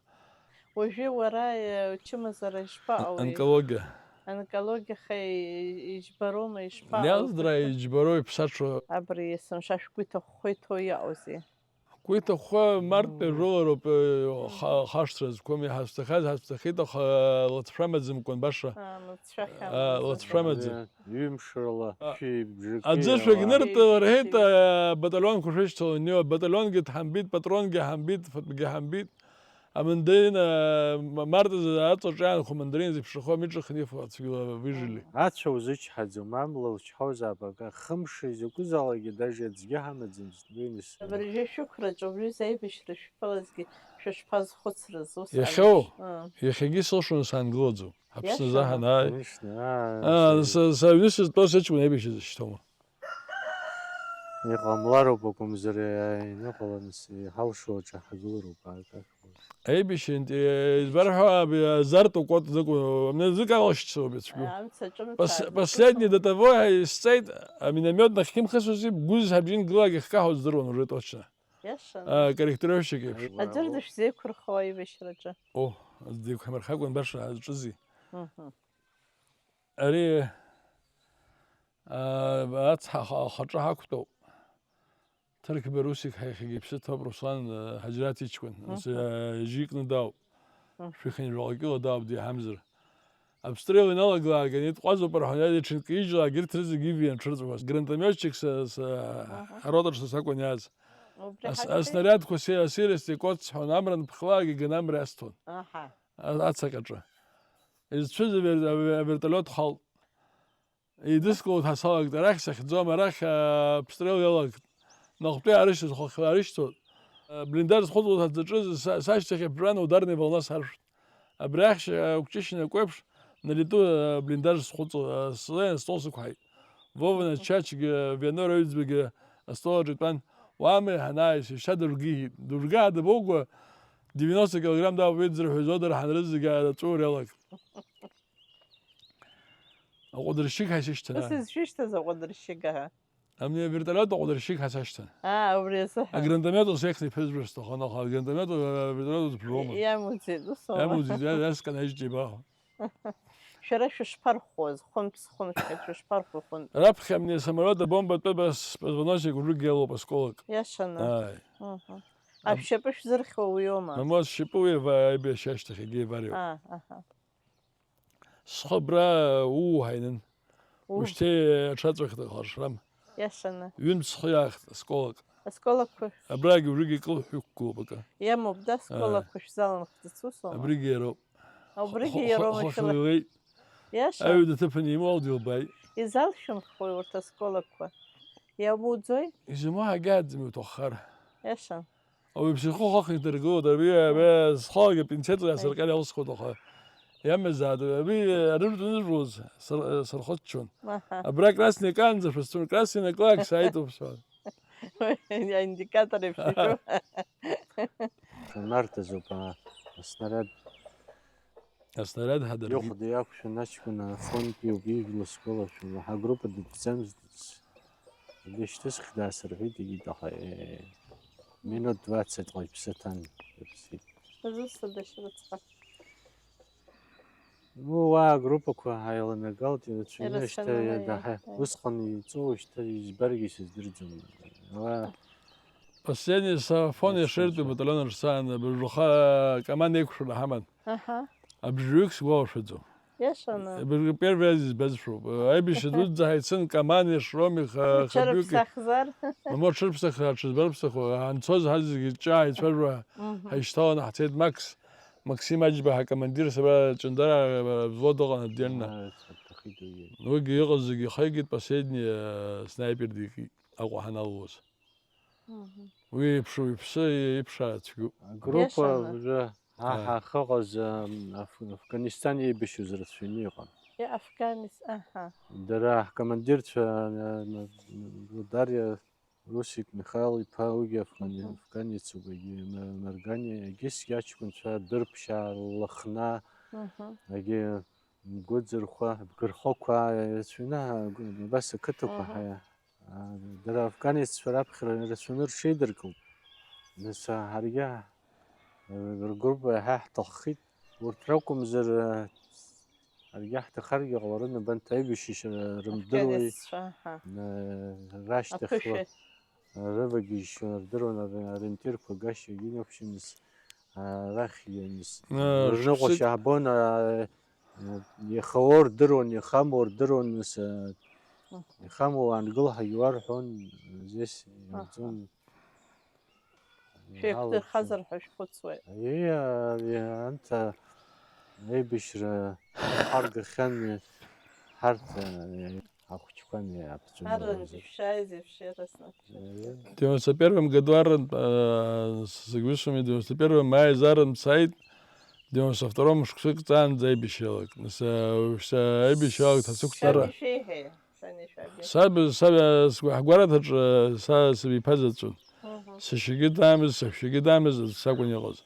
Уажәы уара, э, учымазара ишԥаҟоу? Онкологиа. Онкологиа хеи-, иџьбароума, ишԥаҟоу? Иалыдра иџьбароу иԥсаҽу. Абри есымша шәгәы иҭахәхәа иҭоу иаҟоузеи? Ҳгәы иҭахәхәа мартәи ажәылароуп, э, ха-, хашҭра зқәым, иҳазҭахьаз ҳазҭахеит, аха лыҵшәа амаӡамкәан баша. Аа, лыҵшәа Аа, хьамаӡам. Лыҵшәа амаӡам. Ҩымш рыла, А, шәи бжаки аӡышәагь рыла. Ныртәыла рҳәеит, Шәи. Э, баталионқәа шәышьҭалан, ио, баталионгьы дҳамбеит, патронгьы ҳамбеит, фатәгьы ҳамбеит. Амандарин, э, м-, март азы аҵаҿы иаанхо амандарин зеиԥшрахо амиҿыхны ифо ацәгьала выжили. Ацәа узычҳаӡом, амла учҳаозаап, акы, хымш изакәызаалакгьы даже аӡәгьы ҳамаӡамызт, уи нас. Абыржәы шәықәраҿы убри аибашьра шәфалазгьы шәышԥазхәыцрыз, ус Иахьоу? Аибашь-, ыы. Иахьагьы сылшоны саангылаӡом. Аԥсны Иашаны? Заҳан, ааи. Конечно, аа, Аа, саҩ- са, са аҩны сызтәоу сыҷкәын аибашьра зышьҭоума? Иҟамлароуп акәымзар, иааиныҟаланы с-, иҳалшо аҿы ҳагылароуп, аа, как. Аибашьынтә, э, избар ҳәа, аб-, азартә акәот закәу, мына зык алашьцоуп ицәгьоу. Амца аҿымҭ Пос-, аазықәшәо. Последний до того исҵеит, аминомет нахьхьымхысузи, бгәыз ҳабжьын гылагьы хкаҳәо здыруан уже точно. Иашан. А, корректировщик еиԥш. Аӡәыр дышәзеиқәырхо аибашьраҿы. О, аӡә деиқәҳамырхакәан баша ҳазҿызи. Мгм. Ари, а, ацҳа аха-, ахаҿы ҳақәтәоуп. Ҭырқьба Русик ҳа иахьагьы иԥсы ҭоуп, Руслан, э, Ҳаџьараҭ иҷкәын. Нас, Мгм. Э, ижьы икны даауп. Мгм. Шәи хынҩажәаҟа кило даауп, деиҳамзар. Обстрел иналагалак, ани дҟәазуп рҳәон, иара иҽынкаижьлак, егьырҭ рызегьы ивиан ҽырҵәҟьоз. Гранатометчик са, са, Мгм. Ароторс сакәын иааз. Убри Ас-, ҳаҷкәын. Аснарядқәа се-, асирас икоцс ҳәа, амра анԥхлак, иганы амра иасҭон. Аҳа. А-, ацаҟьаҿы. Изцәыз авер-, авер-, авертолиот халт. Еидыскылоит ҳәа салагт, арахь сахьӡом, арахь, аа, обстрел иалагт. Наҟтәи аарышьҭыз хәахьла арышьҭуан. Блиндаж зхәыҵуаз ҳаӡаҿыз са-, сашьҭахь иаԥжәан ударная волна саршәт. Абри ахьшь, аа, Кәҷышьна акәеиԥш, на лету, аа, блиндаж схәыҵуа, аа, слеин астол сықәҳаит. Вова Начачгьы, Вианор аҩӡбагьы астол аҿы итәан. Уаами ҳанааиз, ишьа дыргьежьит. Дужгаа дабоугәа, девяносто килограмм даа уеит зырҳәазо дара ҳанрызегьы аҵәуара иалагт. Аҟәадыршьык ҳәа исышьҭан, Ус аа. Изшәышьҭаз аҟәадыршьык, аҳа. Ами авертолиот аҟәадыршьык ҳәа сашьҭан. Аа, убри азыҳәан. Агранатомет ус еихсны иԥызжәо сҭахын, аха агранатомет, э, авертолиот узԥжәома? Иамуӡеит, ус аума? Иамуӡеит, иа-, иасканажьит ибаҳәо. Шәара шәышԥархәуаз, хәынтә-схәынтә шәа-, шәышԥархәо, хәынтә? Раԥхьа ани асамолиот абомба атәы абас позвоночник уҩык иалоуп, осколок. Иашаны? Ааи. Мгм. Аб- Абшьапы шәзырхьуа уиоума? Мамоу, сшьапы уи ава-, аибашьра ашьҭахь егьа ивариоуп. Аа, аҳа. Схы абра уу ҳәа инын. Уу. Ушьҭа аҽаҵәахит ахларшрам. Иашаны. Ҩынтә схы иаахт, осколок. Осколокқәа. Абрагь уажәыгь икылҳәа иқәгылоуп акы. Иамоуп, да, Аа. Осколокқәа шәзалымхӡац, усоума? Абригьы иароуп. Абригьы Хо-, иароума хо-, шәыла-, хо-, Иашан. Аҩада ҭыԥан имоуа дилбааит. Изалшәымхуеи урҭ осколокқәа? Иамуӡои? Изымуа ҳагьааӡам иуҭаххар. Иашан. Ауаҩԥсы ихы хахны идыргылоит, абри, абри схалагьы апинцетла Аи. Иасырҟьар иалсхуеит, аха иамазаат, абри арыжәтә аныржәуаз сыр-, сырхыччон. Аҳа. Абра красный акаанӡа шәысцәын, красный наклак сааит уԥсҳәа. Аиндикатор еиԥш ишәу. Шәанарҭазоуп, а, аснаряд. Аснаряд ҳадыркит. Ихәда иақәшәан аҷкәын афронт иоуп ижәла сгәалашәом, ҳа агруппа дыдҵамызт. Дышьҭысхит, даасырҳәит, егьит, аха, э, минут двадцать ҟа иԥсы ҭан, иԥсит. Дызусҭада шьрыцҳа? Ну, уа агруппақәа ҳаиланагалт, ирацәаҩны шьҭа Ирацәаҩны, иадаҳа-, аиеи. Усҟан иҵоу шьҭа избаргьы сыздырӡом. Уа Последний сафон Иашан ишыртәу шьҭа. Батальон рсаан, абыржәаха команда еиқәшәара ҳаман. Аҳа. Абжаҩык сгәалашәаӡом. Иашаны. Абыржәы первый раз избазшәоуп. Аибашьра дуӡӡа ҳаицын, Камани, Шроми, ха-, Хабиуки. Рҽырыԥсахзар? Мамоу, рҽырыԥсахра, рҽызбарыԥсахуа, ҳанцоз ҳазегьы ҿаа ҳаицәажәа, Мгм. ҳаишьҭаланы ҳцеит Макс. Максим Аџьба ҳакомандир, сара Ҷандара взвод ыҟан отдельно. Аа, саҭахеит уигьы. Уигьы иҟаз зегьы ихигеит, последний, э, снайпер дикит, Аҟәа ҳаналуаз. Мгм. Уи еиԥшу иԥсы, иԥшаа цәгьоуп. Агруппа Иашаны. Уажәы ҳа Ааи. ҳахьыҟаз, ам, Аф-, Афганистан еибашьыз рацәаҩны иҟан. Иа Афганис-, аҳа. Дара ҳкомандирцәа, а, м, м, Дариа Русик Михаил иԥа, уигьы афгани-, Мгм. афганецуп, егьи М-, Маргани, егьысгьы аҷкәынцәа Дырԥшьаа, Лыхна, Мгм. егьи Мгәыӡырхәа, Бгырхәақәа, ирацәаҩны ҳа-, абас ақыҭақәа Мгм. ҳа-, а, дара афганеццәа раԥхьара ирацәаҩны рҽеидыркылт. Нас, а, ҳаргьы, а, ргруппа иаҳа ҳҭаххеит. Урҭ ракәымзар, а, ҳаргьы ҳҭахаргьы ҟаларын, абанҭ аибашьышьа рымдыруеи, Афганеццәа, аҳа. а, рашьҭахьла. Аԥышәа. Рывагьежьшьон, рдыруан ар-, ориентирқәа гашьагьы инақәшьамыз, арахь ианыз. Аа, Рныҟәашьа шәсыд- ҳбон, аа, иахауоу рдыруан, иахамоу рдыруан, нас, аа, Мгм. иахамоу аангыл ҳәагьы уарҳәон, здесь Аҳа. ианҵон. Шәеиқәдырхазар ҳәа шәхәыцуеит. Аиеи, ари анҭ аибашьра ҳаргахьан ҳарҭ, аа, Ахәыҷқәа мҩа иаԥҵәаны Аррантә иҟазар. Ишәшааиз еиԥш, иаразнак. Э. Девяносто первом году аррантә, э, с-, сыгәышәыми, девяносто первом маиз аррантә сааит, девяносто втором шықәсык ҵаанӡа аибашьралагт. Нас, э, уажәшьҭа аибашьралагт ҳацықәтәара. Шәан ишәеиҳәеи? Шәан ишәабиу? Саб, саб, э, сгәаҳәараҭаҿы, э, са сыбиԥазаҵәын. Мгм. Сашьагьы дамыз, саҳәшьагьы дамыз, аӡә сакәын иҟаз.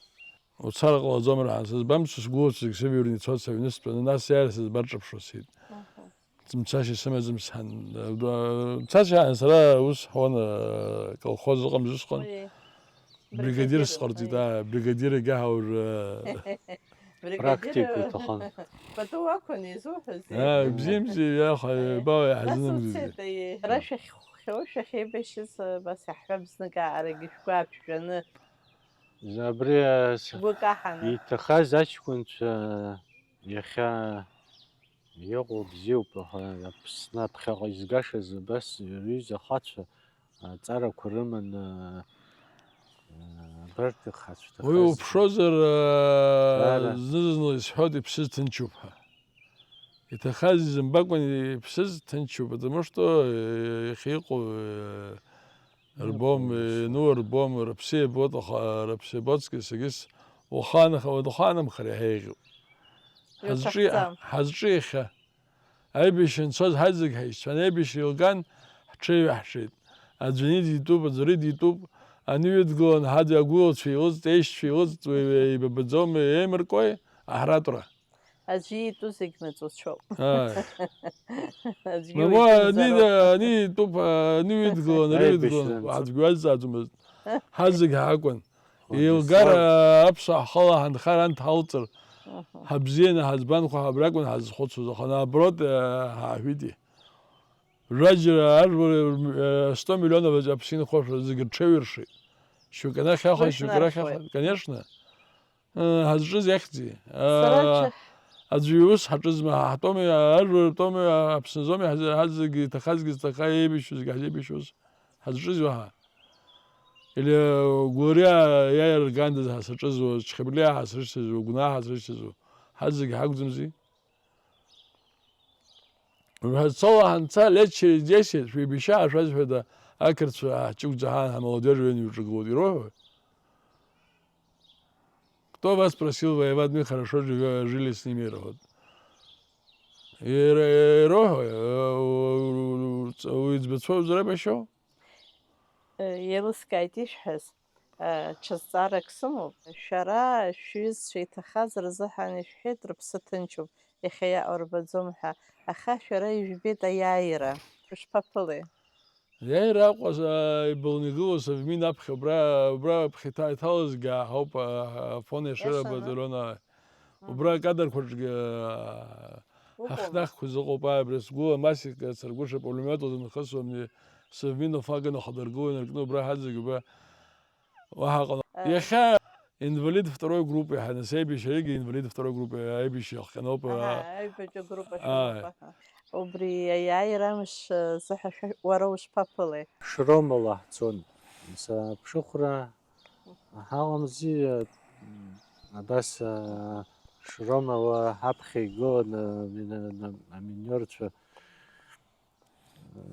Уцар ҟалаӡом раҳан, сызбамцо сгәылацәа зегь сыбаҩрны ицоит, сыҩныҵҟа, нас иара сызбарҿаԥшуа сҳәеит. Мгм. Мцашьа сымаӡам сҳәан, мцашьа ҳәа сара ус ҳуан, колхоз ыҟамзи усҟан. Уи бригадир бригадир, сҟарҵеит, аиеи. Аа, бригадир егьаҳаур, Бригадир, практика уҭахын. Пату уақәын изуҳәозеи? Аа, бзиамзи, иаха, Аиеи. Баауа Нас иаҳзынамзеи? Уцеит, аиеи. Ара шәахьхәхьоу, шәахьеибашьыз, абас иаҳҳәап, знык аарагьы шәгәы ааԥжәаны, Абри, а, с-, шәгәы каҳаны. Иҭахаз аҷкәынцәа иахьа Иҟоу бзиоуп, аха Аԥсны аԥхьаҟа изгашаз абас рҩыза ахацәа аҵарақәа рыманы, а, абарҭ ахацәа Уи ҭахаз уԥшозар, а, Ара. Зны-зынла исҳәоит, иԥсыз ҭынчуп ҳәа. Иҭахаз изымбакәан иԥсыз ҭынчуп, потому что, э, иахьа иҟоу, э, Рбом, Иҟоу, ну, рбом, рыԥсы иабоит, аха рыԥсы иабоит, сгьы, сгьы, ухаанха-, ухаанымхар иаҳа еиӷьуп. Ҳазҿу, Иуҭахӡам. Ҳазҿу иахьа. Аибашьра анцоз ҳазегь ҳаишьцәан, аибашьра еилган, ҳҽеиҩаҳшеит. Аӡәы ани дитәуп, аӡәы ари дитәуп, Ани ҩыдгылан, ҳаӡәы агәылацәа илыҵт, еишьцәа илыҵт, уи еибабаӡом, еимыркуеи, аҳратәра. Аӡәы иитәу зегь маҵуцәоуп. Ааи. Аӡәгьы Мамоу, уитәымзароуп. Ани, ани итәуп, ани ҩыдгылан, ари ҩыдгылан, Аибашьра. Аӡәгьы уаҩ дсаӡомызт. Ҳазегь ҳакәын. Еилгар, аԥсуаа ҳхала ҳанхар, анҭ ҳалҵыр, Аҳа. Ҳабзианы ҳазбанхо абри акәын ҳазхәыцуаз, аха наоборот, э, ҳааҳәитеи. Жәаџьара ажәлар, э, сто миллионов аҿы аԥсы инхошәа зегьы рҽеиҩыршеит. Шьоук анахь иахәа, шьоук арахь иахәа, конечно. Э, ҳазҿыз иахьӡи? Сара Э, ҽа- Аӡәы иус ҳаҿызма, ҳтәоми, ажәлар ртәоми, Аԥсныӡоми, ҳаз-, ҳазегьы иҭахазгьы зҭаха, еибашьуазгьы ҳазеибашьуаз. Ҳазҿыз уаҳа? Или Гәлариа иаиргандаз ҳазҿыз, Чхьыблиа ҳазрышьҭыз, Гәнаа ҳазрышьҭыз, ҳазегьы ҳакәӡамзи? Ҳазцола ҳанца, лет через десять, шәибишьа ҳашәазҳәада, ақырҭцәа ҳҷыгәӡа ҳаан, ҳамолодежь ҩны иуҿагылоит, ироуҳәои? Кто вас просил воевать? Мы хорошо живё-, жили с ними, ирҳәоит. Ир-, ироуҳәои? Уи ӡбацәоу зрабашьоу? Еилыскааит ишәҳәаз. Ҽазҵаарак сымоуп. Шәара шәҩызцәа иҭахаз рзыҳәан ишәҳәеит, рыԥсы ҭынчуп, иахьа иаҟарбаӡом ҳәа. Аха шәара ижәбеит аиааира. Шәышԥаԥылеи? Иааира Аҟәа, а, ибылны игылоу Совмин аԥхьа, убра, убра аԥхьа иҭа-, иҭалазгьы ааҳауп, а, Афон Ешыра Ешыра. Абаталион ааи. Мгм. Убра акадрқәаҿгьы, а, Уҟоума? Ҳахьнахқәаз ыҟоуп, ааи, абри сгәыла Масик ацаргәыша пулемиот лзынхысуа, мни Совмин афлаг анахадыргыло инаркны убра ҳазегь убра уаҳа ҟала. Э. Иахьа инвалид второй группы иаҳа, нас аибашьарагьы инвалид второй группы аибашьра иахҟьаноуп, Аҳа, а, аибатәи агруппа ааи. Шәоуп, аҳа. Убри аиааира амш, э, зыҳәа шәа-, уара ушԥаԥылеи? Шромала ҳцон. Нас аԥшыхәра ҳаламзи, э, абас, э, Шромала ҳаԥхьа игылан, э, амин-, аминерцәа.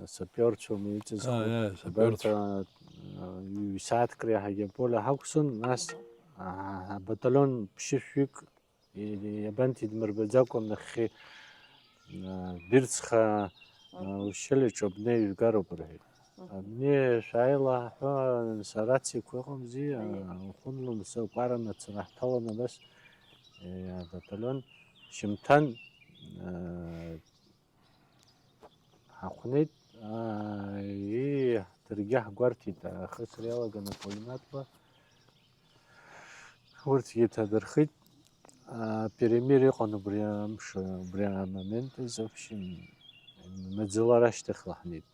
Саперцәоума иҵызхуа? Ааи, ааи, саперцәа. Абарҭ, а, ҩ-сааҭк реиҳагьы аполе ҳақәсын, нас, а, абаталион ԥшьышәҩык и-, и-, иабанҭидмырбаӡакәа нахьхьи, а, Бирцха, а, Мгм. Ушьылаҿы абни ижәгароуп рҳәеит. Мгм. Абни шәааила ҳәа, нас арациақәа ыҟамзи, а, Аиеи. Ухәынлон, сакәара мацара ҳҭалан абас, е, абаталион шьымҭан, а, Ҳахәнеит, аа, ии, даргьы ҳгәарҭеит, ахысра иалаган апулемиотқәа. Урҭгьы ҭадырхит. Аа, перемир иҟан убри амш, убри амомент азы, в общем, маӡала рашьҭахьла ҳнеит.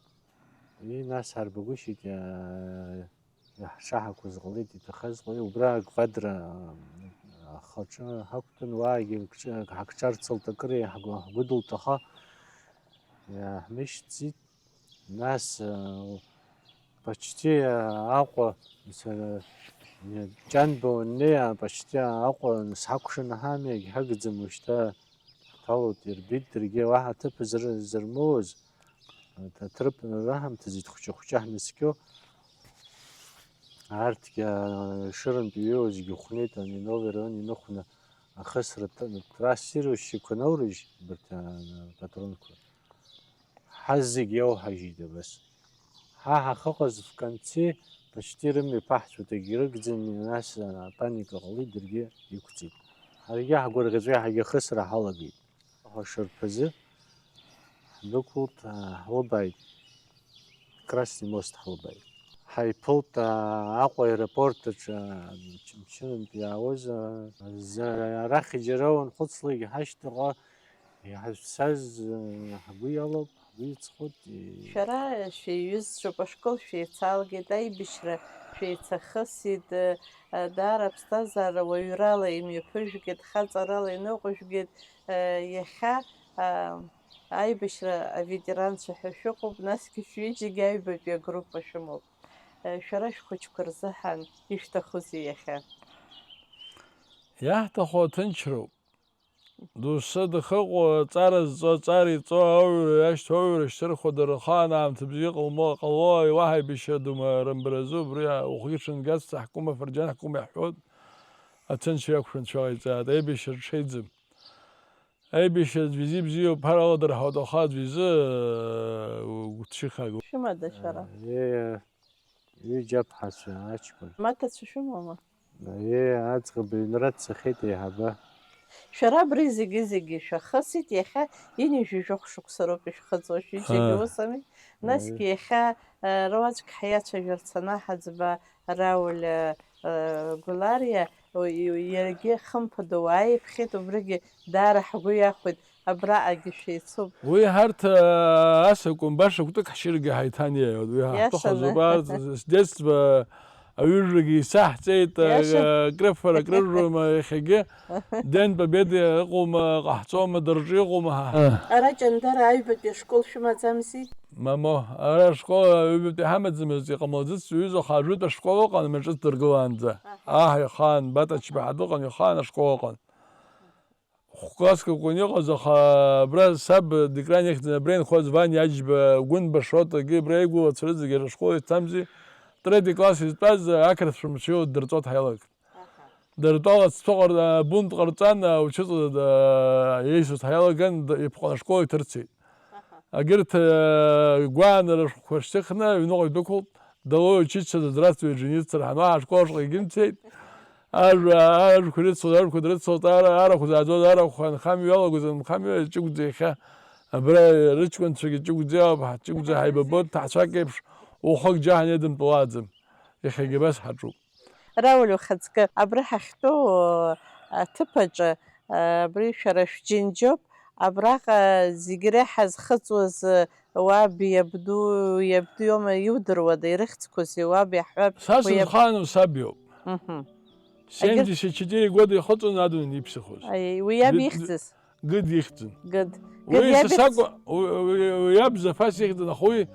И нас ҳарбагәышьеит, иа-, Иаҳшаҳақәаз ҟалеит, иҭахаз ҟалеит, убра аквадра ахаҿы ҳақәтәан, уаагьы ҳакҿарцалт акыр, ҳгәы-, ҳгәыдылҭаха иаҳмышьҭӡеит. Нас, э, почти Аҟәа, с-, э, Ҷанба уаннеи, почти Аҟәа сҳакәшаны ҳамҩагь ҳагӡам, ушьҭа ҳҭалоит, ирбеит даргьы, уаҳа аҭыԥ зыр-, зырмоуаз, аҭырԥ раҳамҭазы хәҷы-хәҷы ҳнаскьо, арҭгьы, а, Ешырантәи иҩеиуазгьы хәнеит, ани новый район иныхәны ахысра т-, трассирующийқәа наурыжь, абарҭ, а, патронқәа. Ҳа зегь иауҳажьит абас. Ҳа ҳахьыҟаз в конце почти рымҩа иԥаҳҵәоит, егьрыгӡами, нас, а, паника ҟалеит, даргьы иқәҵит. Ҳаргьы ҳгәырӷьаҵәа иаҳагьы ахысра ҳалагеит. Аха шарԥазы ҳдәықәлт, а, ҳлыбааит. Красный мост ҳлыбааит. Ҳаиԥылт, а, Аҟәа аеропорт аҿы, а, мч-, мчынантә иаауаз, а, за-, арахь џьара уанхәыцлак ҳашьҭахьҟа иҳазцаз, а, ҳгәы иалоуп, ҳгәы иҵхоит, и- Шәара шәеиҩызцәоуп, ашкол шәеицалгеит, аибашьра шәеицахысит, а, даара аԥсҭазаара уаҩрала имҩаԥыжәгеит, хаҵарала иныҟәыжәгеит, а, иахьа, а, Аибашьра аветеранцәа ҳәа шәыҟоуп, насгьы шәҩыџьагьы аҩбатәи агруппа шәымоуп. Шәара шәхәыҷқәа рзыҳәан ишәҭахузеи иахьа? Иаҳҭаху аҭынчроуп. Доусы дахьыҟоу, аҵара зҵо, аҵара иҵо, ауаҩра иашьҭоу, ауаҩра шьҭырхуа, дара рхаан аамҭа бзиа ҟалмо, ҟало, уаҳа аибашьра ду рымбаразы, убри ухгьы ҽынгацәа ҳкума, афырџьан ҳкума иаҳҳәоит, аҭынчра иақәшәо анцәа ҟаиҵааит, аибашьра рҽеиӡам. Аибашьра аӡә изы ибзиоуп, ҳәарала дырҳауеит, аха аӡә изы, э, гәҭшьыхагоуп. Шәымада шәара? Э, Ҩыџьа аԥҳацәа аҷкәын. Маҭацәа шәымоума? Аиеи, аӡӷаб иҩнра дцахьеит еиҳабы. Шәара абри зегьы-зегьы шәахысит, иахьа ҩажәижәохә шықәса роуп ишәхыҵуа, шәҩыџьагьы Ҳа. Усами? Насгьы иахьа, э, руаӡәк ҳиацәажәарц анаҳаӡба, Рауль, э, э, Гәлариа, уи, уи, иаргьы хымԥада уааиԥхьеит, убригьы даара ҳгәы иахәеит, абраҟагьы шәеицуп. Уи ҳарҭ, э, асакәын баша гәтык ҳшьыргьы ҳаиҭанеиааиуеит, уи ҳаҳҭыхәаӡоуп, Иашаны. арҭ с детство аҩыжәрагьы исаҳҵеит, э, Иаша. Акрыфара, акрыжәрома иахьагьы, Ден Победы ыҟоума, ҟаҳҵома, дырҿы иҟоума ҳа. Ара Ҷандара аҩбатәи ашкол шәымаӡамзи? Мамо, ара ашкол аҩбатәи ҳамаӡамызт, иҟамлаӡыц, ҩыза хаа жәытә ашкол ыҟан, маҿыц дыргылаанӡа. Аҳ ихаан, Бата Чбаҳа дыҟан, ихаан ашкол ыҟан. Хә-класск акәын иҟаз, аха абра саб декран ихьӡын, абра инхоз Ваниа Аџьба, Гәынба Шотагьы, абра игәылацәа рызегьы ашкол ицамзи. Третий класс изтәаз ақырҭцәа мчыла дырҵо дҳаилагт. Дыртәала цҭәы ҟар-, бунт ҟарҵан, аучыҵла, а, еисус ҳаиалаган, д-, иԥҟаны ашкол иҭырцеит. Агьырҭ, а, гәаанара шәҟәқәа шьҭыхны аҩныҟа идәықәлт, Долой учиться, да здравствует жениться, ҳануаа ашкол ашҟа егьымцеит. Ажәа, ажәқәа рыцлоз, ажәқәа дрыцлоит, ара, арахә зааӡоз арахә, анхамҩа иалагоз анхамҩа, ҷыгәӡа иахьа абра рыҷкәынцәагьы ҷыгәӡа иалоуп, ҳа ҷыгәӡа ҳаибабоит, ҳҭаацәак еиԥш, ухык џьаҳан идымтәалаӡам. Иахьагьы абас ҳаҿуп. Рауль, ухаҵкы, абра ҳахьтәоу аҭыԥ аҿы, абри шәара шәџьынџьоуп, абраҟа зегь реиҳа зхыҵуаз уаб иабду, иабду иоума, иудыруада, ирыхьӡқәоузеи, уаб иаҳҳәап, Са уи иаб- сызхааныз саб иоуп. Мгм. Семьдесят четыре года ихыҵуан адунеи иԥсахоз. Аиеи, уи иаб Д-, д-, ихьӡыз? Гыд ихьӡын. Гыд. Гыд Уи иаб ихьӡ- сасакәа-, уи, уи, уи, уи иаб Зафас ихьӡын, аха уи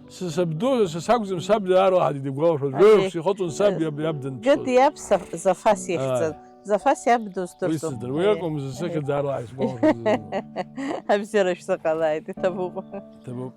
с-, сабду, сасакәӡам, саб даара ҳа дигәалашәоит. Аиеи. Уи ихьӡ ихыҵуан саб Э, иаб, иаб данԥсуаз. Гыд иаб Са-, Зафас ихьӡын. Ааи. Зафас иаб Уи дыздырӡом. сыздыр-, уи Аиеи. Акәым зсыхьӡ даара ҳаисгәалашәоит. Абзиара шәзыҟалааит, иҭабуп. Иҭабуп.